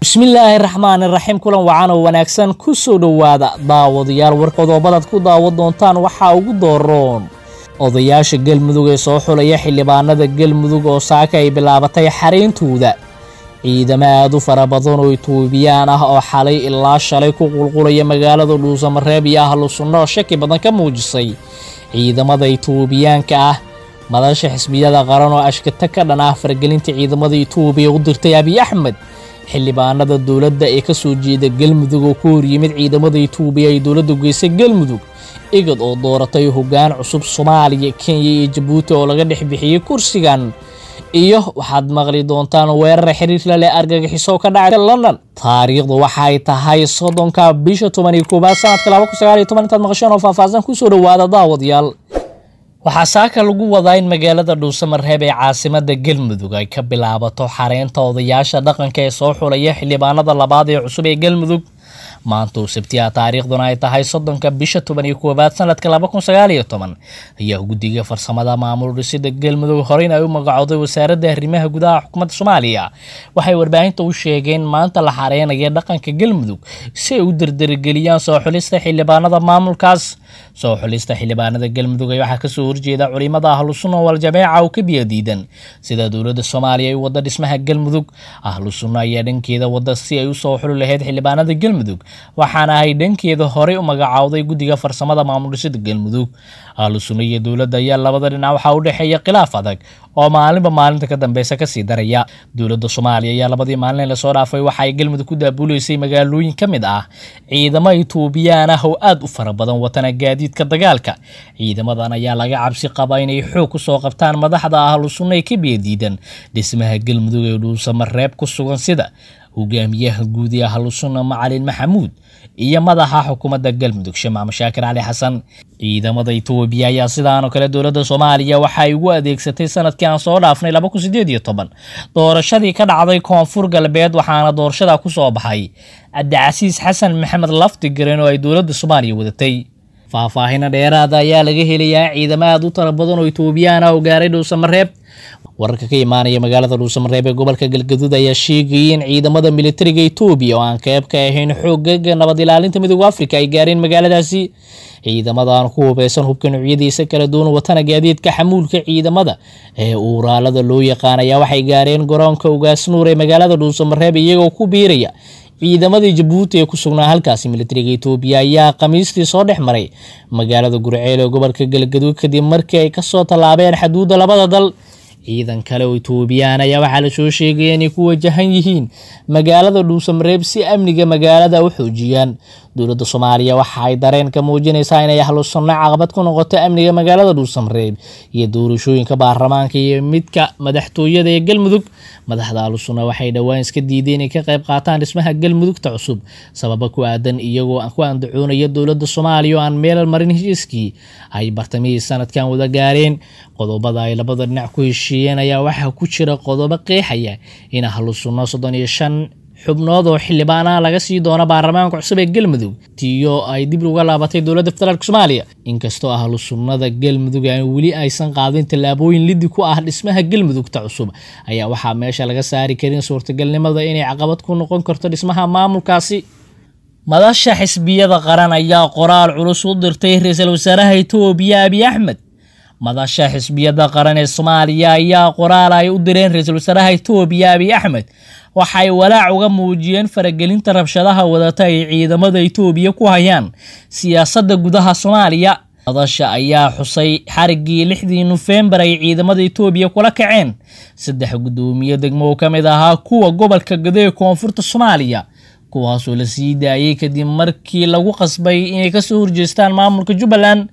Bismillaahi raxmaani raxiim. Kulan wacan oo wanaagsan, ku soo dhowaada daawadayaal. War qodobadaad ku daawan doontaan waxaa ugu dooroon odayaasha Galmudug ee soo xulaya xildhibaanada Galmudug oo saaka ay bilaabatay xareyntooda, ciidamo aad u fara badan oo Itoobiyaan ah oo xalay ilaa shalay ku qulqulaya magaalada Dhuusamareeb iyo Ahlu Sunna oo shaki badan ka muujisay ciidamada Itoobiyaanka ah, madasha xisbiyada qaran oo ashkata ka dhan ah faragelinta ciidamada Itoobiya u dirtay Abiy Axmed, xildhibaanada dowladda ee kasoo jeeda Galmudug oo ku horyimid ciidamada Itoobiya ay dowladda geysay Galmudug, IGAD oo dooratay hoggaan cusub Soomaaliya, Kenya iyo Jabuuti oo laga dhex bixiyey kursigan, iyo waxaad maqli doontaan weerar xiriir la leh argagixiso ka dhacay London. Taariikhdu waxay tahay 30-ka bisha 11aad sanadka 2019. Intaad maqasheen oo faahfaahsan, kusoo dhowaada daawadayaal. Waxaa saaka lagu wadaa in magaalada Dhuusamareeb ee caasimada Galmudug ay ka bilaabato xareynta odayaasha dhaqanka ee soo xulaya xildhibaanada labaad ee cusub ee Galmudug. Maanta oo Sabtiya, taariikhduna ay tahay 30-ka bisha 11aad sanadka 2019, ayaa guddiga farsamada maamul dhisida Galmudug horeyna ay u magacooday wasaaradda arrimaha gudaha xukuumadda Soomaaliya waxay warbaahinta u sheegeen maanta la xareynaya dhaqanka Galmudug si ay u dardargeliyaan soo xulista xildhibaanada maamulkaas. Soo xulista xildhibaanada Galmudug ayaa waxaa kasoo horjeeda culimada Ahlu Sunna wal Jameeca oo ka biyadiidan sida dowladda Soomaaliya ay wada dhismaha Galmudug. Ahlu Sunna ayaa dhankeeda wada si ay usoo xuli lahayd xildhibaanada Galmudug, waxaana ay dhankeeda horey u magacaawday guddiga farsamada maamul dhisida Galmudug. Ahlu Sunna iyo dowladda ayaa labada dhinac waxaa u dhexeeya khilaaf adag oo maalinba maalinta ka dambeysa kasii daraya. Dowladda Soomaaliya ayaa labadii maalin ee lasoo dhaafay waxa ay Galmudug ku daabuleysay magaalooyin ka mid ah ciidamo Itoobiyaan ah oo aad u fara badan watana gaadiidka dagaalka. Ciidamadan ayaa laga cabsi qabaa inay xoog kusoo qabtaan madaxda Ahlu Sunna ee ka biyadiidan dhismaha Galmudug ee Dhuusamareeb ku sugan, sida hogaamiyaha guud ee Ahlu Sunna Macalin Maxamuud iyo madaxa xukuumadda Galmudug Sheekh Maxamed Shaakir Cali Xasan. Ciidamada Itoobiya ayaa sidaan oo kale dowladda Soomaaliya waxa ay ugu adeegsatay sanadkii aan soo dhaafnay 2018 doorashadii ka dhacday Koonfur Galbeed, waxaana doorashada kusoo baxay Cabdicasiis Xasan Maxamed Laftigaren oo ay dowladda Soomaaliya wadatay. Faahfaahina dheeraada ayaa laga helayaa ciidamo aad u tara badan oo Itoobiyaan ah oo gaaray Dhuusamareeb. Wararka ka imaanaya magaalada Dhuusamareeb ee gobolka Galgaduud ayaa sheegayay in ciidamada militariga Itoobiya oo aan qayb ka ahayn xoogaga nabad ilaalinta Midooda Afrika ay gaareen magaaladaasi. Ciidamadan ku hubeysan hubka noocyadiisa kala duwan watana gaadiidka xamuulka ciidamada ee uuraalada loo yaqaan ayaa waxay gaareen garoonka Ugaasnuur ee magaalada Dhuusamareeb, iyagoo ku biiraya ciidamadii Jabuuti ee ku sugnaa halkaasi. Militariga Itoobiya ayaa Khamiistii soo dhex maray magaalada Gurceel ee gobolka Galgaduud kadib markii ay kasoo tallaabeen xaduudda labada dal. Ciidan kale oo Itoobiyaan ayaa waxaa lasoo sheegaya inay ku wajahan yihiin magaalada Dhuusamareeb si amniga magaalada u xoojiyaan. Dowladda Soomaaliya waxa ay dareen ka muujinaysaa inay Ahlu Sunna caqabad ku noqoto amniga magaalada Dhuusamareeb iyo doorashooyinka baarlamaanka iyo midka madaxtooyada ee Galmudug. Madaxda Ahlu Sunna waxay dhowaan iska diideen inay ka qayb qaataan dhismaha Galmudugta cusub sababa ku aadan iyagoo ku andacoonaya dowladda Soomaaliya oo aan meel marin heshiiskii ay bartamihii sanadkan wada gaareen. Qodobada ay labada dhinac ku heshiiyeen ayaa waxaa ku jira qodobo qeexaya in Ahlu Sunna 35 xubnood oo xildhibaanaha laga sii doono baarlamaanka cusub ee Galmudug, tiyo ay dib uga laabatay dowladda federaalk Soomaaliya. Inkastoo Ahlu Sunnada Galmudug aan weli aysan qaadin tallaabooyin lidi ku ah dhismaha Galmudugta cusub, ayaa waxaa meesha laga saari karin suurtagalnimada inay caqabad ku noqon karto dhismaha maamulkaasi. Madasha xisbiyada qaran ayaa qoraal culus u dirtay ra-iisul wasaaraha Itoobiya Abiy Axmed. Madasha xisbiyada qaran ee Soomaaliya ayaa qoraal ay u direen ra-iisul wasaaraha Itoobiya Abiy Axmed waxay walaac uga muujiyeen faragelinta rabshadaha wadata ay ciidamada Itoobiya ku hayaan siyaasadda gudaha Soomaaliya. Madasha ayaa xusay xariggii 6dii Nofembar ay ciidamada Itoobiya kula kaceen 3 guddoomiye degmo oo ka mid ahaa kuwa gobolka Gado ee koonfurta Soomaaliya, kuwaasoo la sii daayay kadib markii lagu qasbay inay kasoo horjeestaan maamulka Jubbaland.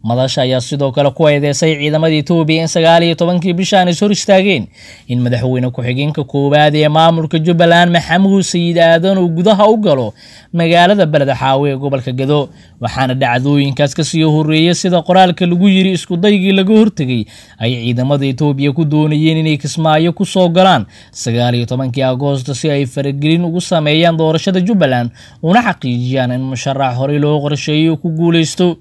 Madasha ayaa sidoo kale ku eedeysay ciidamada Itoobiya in 19-kii bishaan is hor istaageen in madaxweyne ku-xigeenka koowaad ee maamulka Jubbaland Maxamuud Sayid Aadan uu gudaha u galo magaalada Beledxaawe ee gobolka Gado, waxaana dhacdooyinkaas kasii horeeyay, sida qoraalka lagu yiri, iskudaygii laga hortegay ay ciidamada Itoobiya ku doonayeen inay Kismaayo kusoo galaan 19-kii Agoosto si ay faragelin ugu sameeyaan doorashada Jubbaland una xaqiijiyaan in musharax horey loo qorsheeyay ku guuleysto.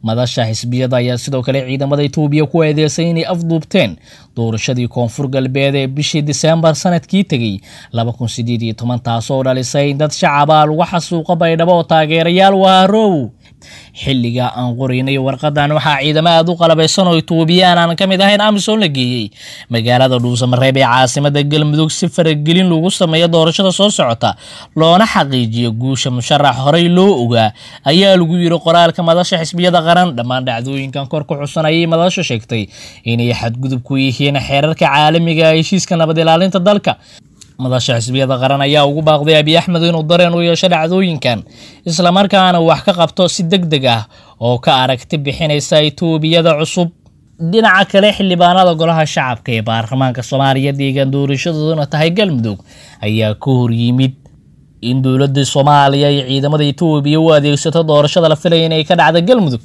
Madasha xisbiyada ayaa sidoo kale ciidamada Itoobiya ku eedeysay inay afduubteen doorashadii Koonfur Galbeed ee bishii Diseembar sanadkii tegay 2018, taasoo dhalisay in dad shacab ah lagu xasuuqo Baydhabo oo taageerayaal Waharoow. Xilliga aan qoraynay warqadan waxaa ciidamo aad u qalabaysan oo Itoobiyaan aan ka mid ahayn AMISOM la geeyey magaalada Dhuusamareeb ee caasimada Galmudug si faragelin lagu sameeyo doorashada soo socota loona xaqiijiyo guusha musharax horey loo ogaa, ayaa lagu yiri qoraalka madasha xisbiyada qaran. Dhammaan dhacdooyinkan kor ku xusan ayay madasha sheegtay inay xadgudub ku yihiin xeerarka caalamiga ee heshiiska nabad ilaalinta dalka. Madasha xisbiyada qaran ayaa ugu baaqday Abiy Axmed inuu dareen u yeesho dhacdooyinkan, islamarkaana wax ka qabto si degdeg ah oo ka aragti bixinaysa Itoobiyada cusub. Dhinaca kale, xildhibaanada golaha shacabka ee baarlamaanka Soomaaliya deegaan doorashadooduna tahay Galmudug ayaa ka horyimid in dowladda Soomaaliya iyo ciidamada Itoobiya u adeegsato doorashada la filaya inay ka dhacda Galmudug.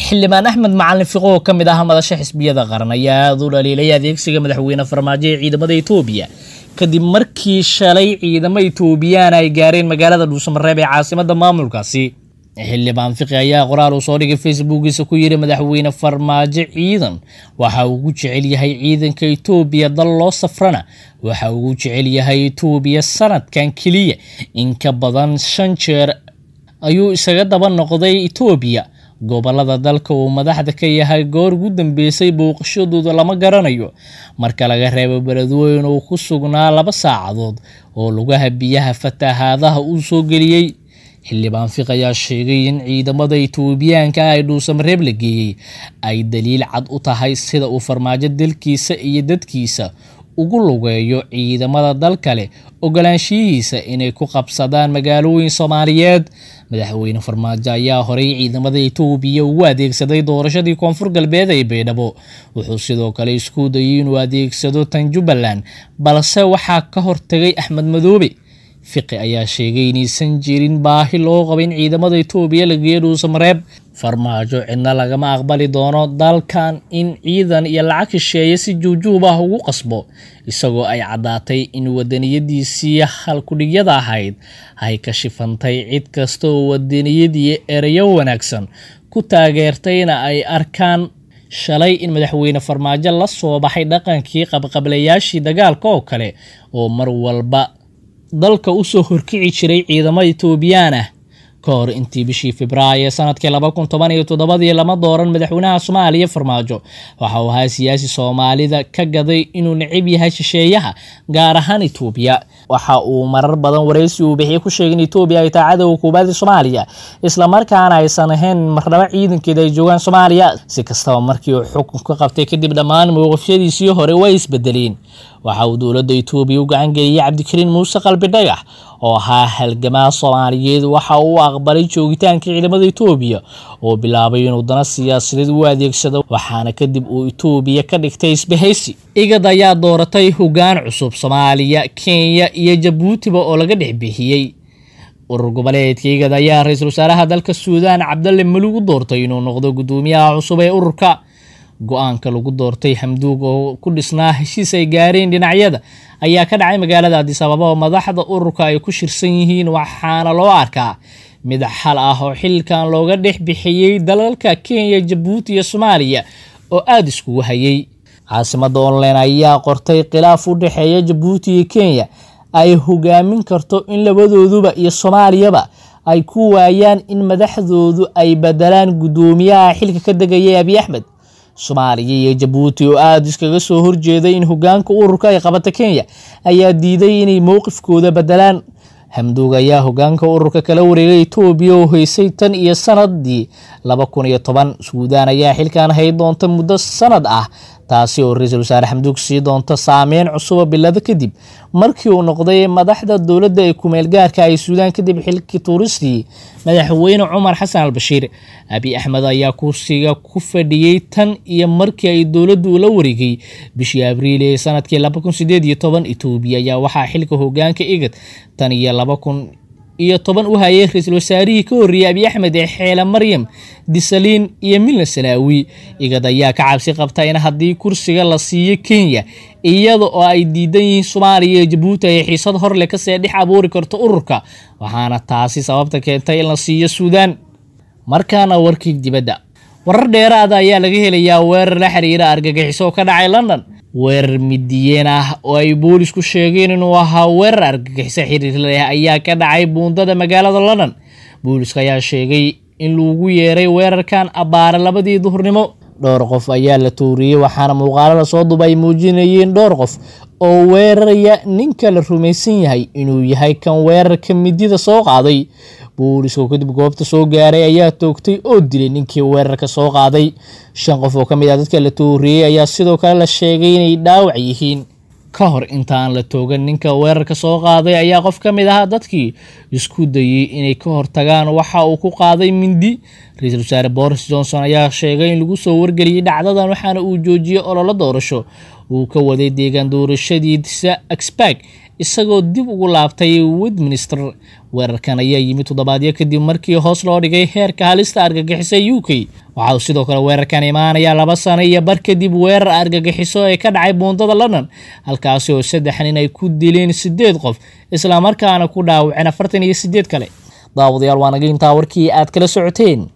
Xildhibaan Axmed Macalin Fiqo oo ka mid ah madasha xisbiyada qaran ayaa aad u dhaliilay adeegsiga madaxweyne Farmaajo ee ciidamada Itoobiya kadib markii shalay ciidamo Itoobiyaan ay gaareen magaalada Dhuusamareeb ee caasimada maamulkaasi. Xildhibaan Fiqi ayaa qoraal uu soo dhigay Facebookiisa ku yiri madaxweyne Farmaajo ciidan waxa uu ugu jecel yahay ciidanka Itoobiya, dal loo safrana waxa uu ugu jecel yahay Itoobiya. Sanadkan keliya in ka badan 5 jeer ayuu isaga daba noqday Itoobiya. Gobolada dalka uu madaxda ka yahay goor ugu dambeysay booqashadooda lama garanayo, marka laga reebo beledweyne uu ku sugnaa 2 saacadood oo lugaha biyaha fatahaadaha uu soo geliyey. Xildhibaan Fiq ayaa sheegay in ciidamada Itoobiyaanka ay Dhuusamareeb la geeyey ay daliil cad u tahay sida uu Farmaajo dalkiisa iyo dadkiisa ugu lugeeyo ciidamada dal kale ogolaanshihiisa inay ku qabsadaan magaalooyin Soomaaliyeed. Madaxweyne Farmaajo ayaa horey ciidamada Itoobiya ugu adeegsaday doorashadii Koonfur Galbeed ee Baydhabo. Wuxuu sidoo kale isku dayay inuu adeegsado tan Jubbaland, balse waxaa ka hortagay Axmed Madoobe. Fiqi ayaa sheegay inaysan jirin baahi loo qabo in ciidamada Itoobiya la geeyo Dhuusamareeb. Farmaajo cidna lagama aqbali doono dalkan in ciidan iyo lacag shisheeye si juujuub ah ugu qasbo, isagoo ay caddaatay in wadaniyadiisii halkudhigyada ahayd ay ka shifantay cid kasta oo wadaniyadii ereyo wanaagsan ku taageertayna ay arkaan shalay in madaxweyne Farmaajo la soo baxay dhaqankii qabqablayaashii dagaalka oo kale oo mar walba dalka u soo horkici jiray ciidamo Itoobiyaan ah. Ka hor intii bishii Febraayo sanadkii 2017 lama dooran madaxweynaha Soomaaliya Farmaajo, waxa uu ahaa siyaasi Soomaalida ka gaday inuu neceb yahay shisheeyaha, gaar ahaan Itoobiya. Waxa uu marar badan wareysi uu bixiyay ku sheegay in Itoobiya ay tahay cadowga koowaad ee Soomaaliya, isla markaana aysan ahayn marnaba ciidankeeda ay joogaan Soomaaliya. Si kastaba, markii uu xukunka qabtay kadib dhammaan mowqifyadiisii hore way isbedeleen. Waxa uu dowladda Itoobiya u gacan geliyay Cabdikariin Muuse Qalbi Dhagax oo ahaa halgamaa Soomaaliyeed. Waxa uu aqbalay joogitaanka ciidamada Itoobiya oo bilaabay inuu dana siyaasadeed u adeegsado, waxaana kadib uu Itoobiya ka dhigtay isbahaysi. IGAD ayaa dooratay hoggaan cusub Soomaaliya, Kenya iyo Jabuutiba oo laga dhex bixiyey. Urur goboleedka IGAD ayaa ra'iisul wasaaraha dalka Suudaan Cabdalle Mulug u doortay inuu noqdo guddoomiyaha cusub ee ururka. Go'aanka lagu doortay Hamduug oo ku dhisnaa heshiis ay gaareen dhinacyada ayaa ka dhacay magaalada Addis Ababa oo madaxda ururka ay ku shirsan yihiin, waxaana loo arkaa mid xal ah oo xilkan looga dhex bixiyey dalalka Kenya, Jabuuti iyo Soomaaliya oo aada iskugu hayay. Caasimada Online ayaa qortay khilaaf u dhexeeya Jabuuti iyo Kenya ay hogaamin karto in labadooduba iyo Soomaaliyaba ay ku waayaan in madaxdoodu ay bedelaan guddoomiyaha xilka ka degaya Abiy Axmed. Soomaaliya iyo Jabuuti oo aada iskaga soo horjeeday in hogaanka ururka ay qabato Kenya ayaa diiday inay mowqifkooda bedelaan. Hamduug ayaa hogaanka ururka kala wareegay Itoobiya oo haysay tan iyo sanadii 2010. Suudaan ayaa xilkan hay doonta muddo sanad ah, taasi oo ra'iisul wasaare Hamduug sii doonta saameyn cusub bilado kadib markii uu noqday madaxda dowladda ee kumeel gaarka ay Suudaan kadib xilkii tuuristii madaxweyne Cumar Xasan al-Bashiir. Abiy Axmed ayaa kursiga ku fadhiyey tan iyo markii ay dowladdu la wareegay bishii Abriil ee sanadkii 2018. Itoobiya ayaa waxaa xilka hogaanka IGAD tan iyo 2010 u hayay ra'iisul wasaarihii ka horreeyay Abiy Axmed ee Xeele Maryam Disaliin iyo Milna Salaawi. IGAD ayaa ka cabsi qabta in haddii kursiga la siiyo Kenya iyada oo ay diidan yihiin Soomaaliya iyo Jabuuti ay xiisad horle kasii dhex abuuri karto ururka, waxaana taasi sababta keentay in la siiyo Suudaan. Markaana warkii dibadda, warar dheeraada ayaa laga helayaa weerar la xiriira argagixiso ka dhacay London. Weerar midiyeen ah oo ay boolisku sheegeen inuu ahaa weerar argagixiso xiriir leh ayaa ka dhacay buundada magaalada London. Booliska ayaa sheegay in lagu yeeray weerarkan abbaare 2dii duhurnimo. Dhowr qof ayaa la tooriyey, waxaana muuqaalo lasoo duba ay muujinayeen dhowr qof oo weeraraya ninka la rumaysan yahay inuu yahay kan weerarka midida soo qaaday. Booliska oo kadib goobta soo gaaray ayaa toogtay oo dilay ninkii weerarka soo qaaday. 5 qof oo ka mid ah dadka la tooriyey ayaa sidoo kale la sheegay inay dhaawac yihiin. Ka hor intaan la toogan ninka weerarka soo qaaday ayaa qof ka mid ahaa dadkii isku dayey inay ka hortagaan waxa uu ku qaaday mindi. Ra-iisul wasaare Boris Johnson ayaa sheegay in lagu soo wargeliyey dhacdadan, waxaana uu joojiyey ololo doorasho uu ka waday deegaan doorashadiisa Axbag, isagoo dib ugu laabtay Westminster. Weerarkan ayaa yimid toddobaadyo kadib markii hoos loo dhigay heerka halista argagixisa UK. Waxa uu sidoo kale weerarkan imaanaya 2 sano iyo bar kadib weerar argagixiso ee ka dhacay buundada London, halkaasi oo 3 nin ay ku dileen 8 qof islamarkaana ku dhaawaceen 48 kale. Daawadayaal, waa naga intaa warkii aad kala socoteen.